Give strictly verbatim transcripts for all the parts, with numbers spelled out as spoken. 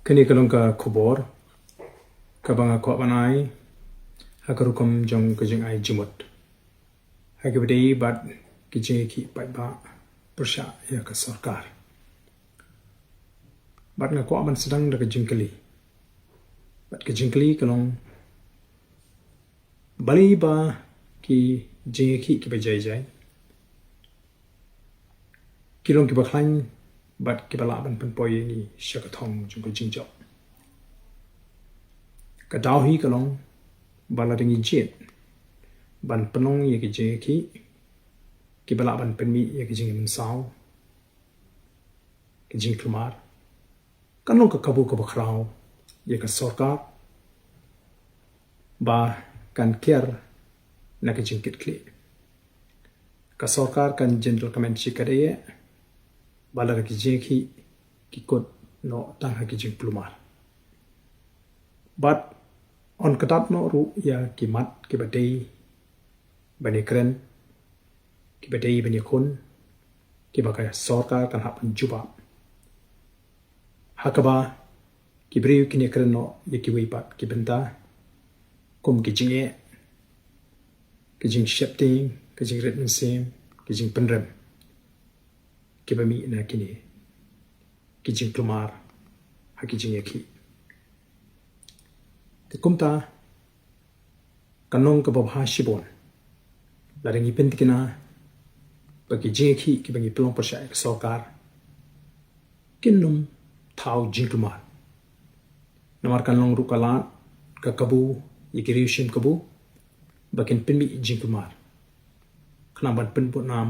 Kane ka long ka khubor kaba nga kwah ban ai ha ka rukom jong ka jingai jingmut ha kaba ïadei bad ki jingïakhih paidbah pyrshah ïa ka sorkar. Bad nga kwah ban sdang da ka jingkylli. Bad ka jingkylli ka long, balei ba ki jingïakhih kiba jai jai ki long kiba khlaiñ bad kiba lah ban pynpoi ïa ngi sha ka thong jong ka jingjop? Ka daw hi ka long ba lada ngi jied ban pynlong ïa ki jingïakhih kiba lah ban pynmih ïa ki jingmynsaw, ki jingkulmar, kan long ka kabu kaba khraw ïa ka sorkar ba kan kiar na ka jingkitkhlieh. Ka sorkar kan jin document shi katdei ba lada ki jingïakhih ki kut noh tang ha ki jingkulmar. Bad yn kdat noh ruh ïa ki mat kiba dei ban ïakren, kiba dei ban ïakhun, kiba ka sorkar kan hap ban jubab. Ha kaba ki briew kin ïakren noh ïa kiwei pat ki bynta, kum ki jingeh, ki jingsheptieng, ki jingrit mynsiem, ki jingpynrem kiba mih na kine ki jingkulmar ha ki jingïakhih. Te kumta, kan long kaba bha shibun lada ngi pyntikna ba ki jingïakhih kiba ngi pynlong pyrshah ïa ka sorkar kin ym thaw jingkulmar. Namar kan long ruh ka lad, ka kabu ïa ki riew shim kabu ba kin pynmih jingkulmar khnang ban pynbud nam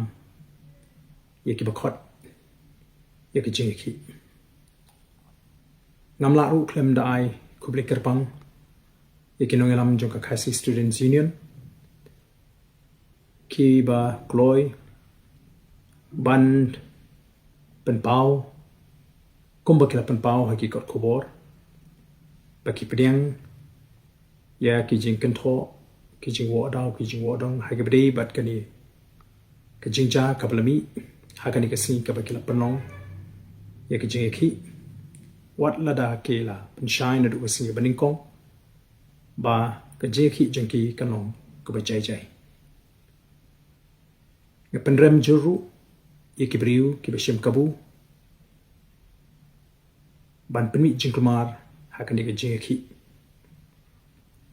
ïa kiba khot ïa ki jingïakhih. Ngam lah ruh khlem da ai khublei kyrpang ïa ki nongïalam jong ka Khasi Students Union kiba kloi ban pynpaw kumba ki la pynpaw ha ki kot khubor ba ki pdiang ïa ki jingkynthoh, ki jingwahdaw, ki jingwahdong ha kaba dei bad kane ka jingjia kaba la mih ha kane ka sngi kaba ki la pynlong ïa ka jingïakhih. Wat lada ki la pynshai naduh ka sngi ba nyngkong ba ka jingïakhih jong ki kan long kaba jai jai. Nga pynrem jur ruh ïa ki briew kiba shim kabu ban pynmih jingkulmar ha kane ka jingïakhih.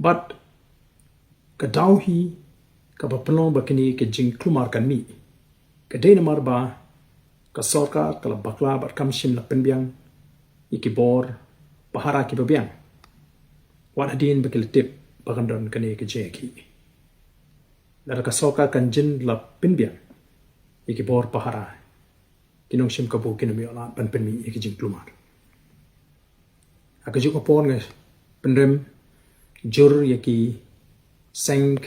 Bad ka daw hi kaba pynlong ba kane ka jingkulmar kan mih ka dei namar ba ka sorkar ka la bakla bad kam shym la pynbiang ïa ki bor pahara kiba biang wat hadien ba ki la tip ba kan don kane ka jingïakhih. Lada ka sorkar kan jin la pynbiang ïa ki bor pahara, ki nongshim kabu kin ym ïoh lad ban pynmih ïa ki jingkulmar. Ha kajuh ka por nga pynrem jur ïa ki seng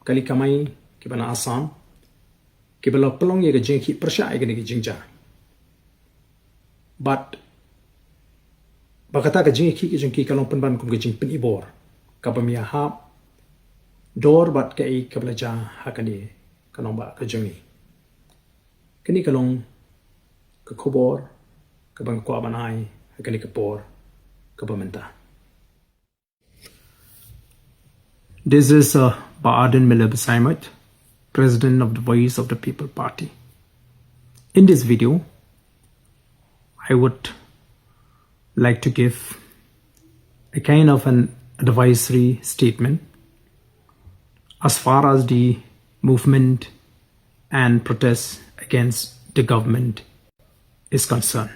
kali kamai kiba na Assam kiba la pynlong ïa ka jingïakhih pyrshah ïa kane ka jingjia. Bad ba kata ka jingïakhih ka jong ki ka long pynban kum ka jingpynibor kaba ym ïahap dor bad kaei kaba la jia ha kane ka nongbah ka jong ngi. Kane ka long ka khubor kaba nga kwah ban ai ha kane ka por kaba mynta. This is uh, Ba Ardent Miller Basaiawmoit, President of the Voice of the People Party. In this video, I would like to give a kind of an advisory statement as far as the movement and protests against the government is concerned.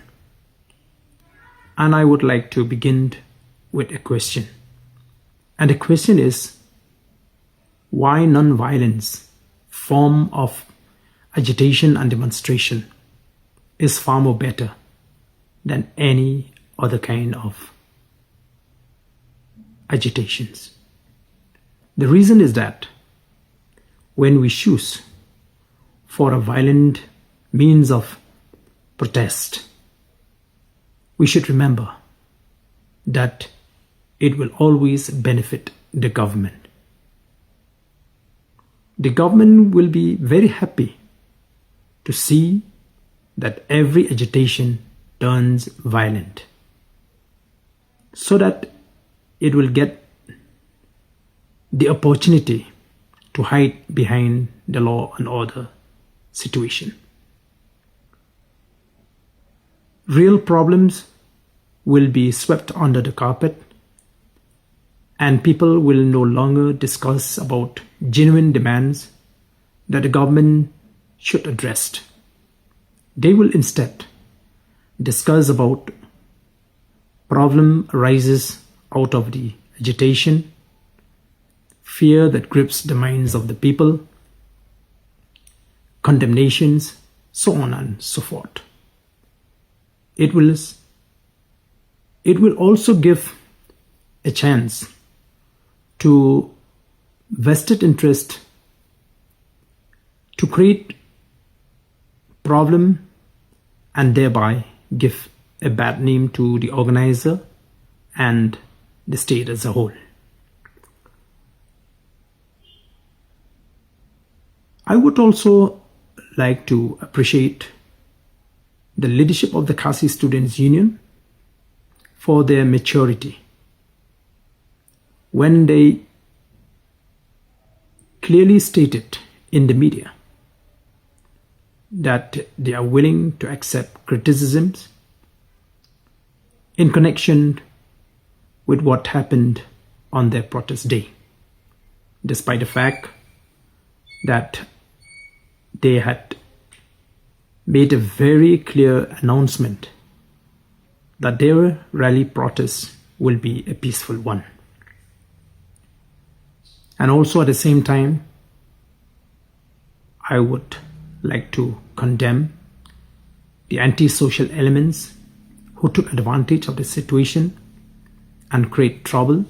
And I would like to begin with a question. And the question is, why non-violence form of agitation and demonstration is far more better than any other kind of agitations? The reason is that when we choose for a violent means of protest, we should remember that it will always benefit the government. The government will be very happy to see that every agitation turns violent. so that it will get the opportunity to hide behind the law and order situation. Real problems will be swept under the carpet, and people will no longer discuss about genuine demands that the government should address. They will instead discuss about problem arises out of the agitation, fear that grips the minds of the people, condemnations, so on and so forth. It will, it will also give a chance to vested interest to create problem and thereby give a bad name to the organizer and the state as a whole. I would also like to appreciate the leadership of the Khasi Students Union for their maturity when they clearly stated in the media that they are willing to accept criticisms in connection with what happened on their protest day, despite the fact that they had made a very clear announcement that their rally protest will be a peaceful one. And also at the same time, I would like to condemn the antisocial elements who took advantage of the situation and create trouble,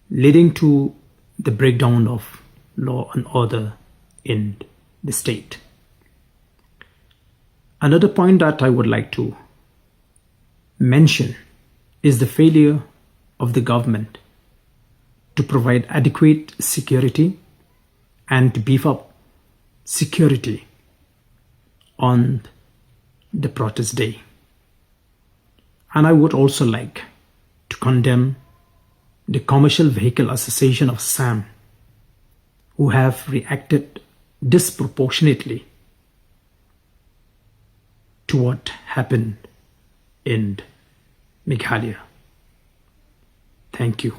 leading to the breakdown of law and order in the state. Another point that I would like to mention is the failure of the government to provide adequate security and to beef up security on the protest day. And I would also like to condemn the Commercial Vehicle Association of Assam, who have reacted disproportionately to what happened in Meghalaya. Thank you.